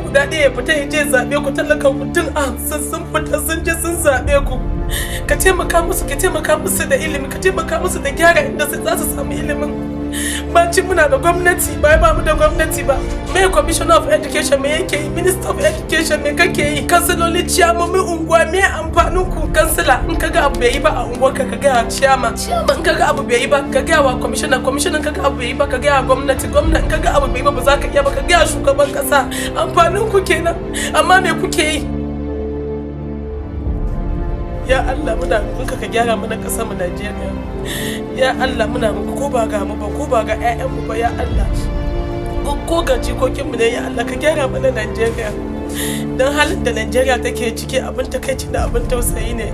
Guda ɗaya ya fita ya je zaɓe ku, talaka mutum 50 sun fita sun je sun zaɓe ku. Ka taimaka musu, ka taimaka musu da ilimi, ka taimaka musu da gyara inda za su samu ilimin. Bacin muna da gwamnati, ba ba mu da gwamnati ba. Me commissioner of education, me yake yi? Minister of education, me kake yi? Kansiloli, ciyamomin unguwa, me amfanin ku? Kansila, in kaga abu bai yi ba a unguwarka, ka gaya ciyama. Ciyama, in kaga abu bai yi ba, ka gaya wa commissioner. Commissioner, in kaga abu bai yi ba, ka gaya gwamnati. Gwamna, in kaga abu bai yi ba, ba za ka iya ba, ka gaya shugaban kasa. Amfanin ku kenan, amma me kuke yi? Ya Allah, muna roƙonka ka gyara mana ƙasar mu Najeriya. Ya Allah, muna roƙo, ko ba ga mu ba, ko ba ga ƴaƴan mu ba, ya Allah, ko ga jikokin mu ne, ya Allah, ka gyara mana Najeriya, don halin da Najeriya take ciki abin takaici da abin tausayi ne.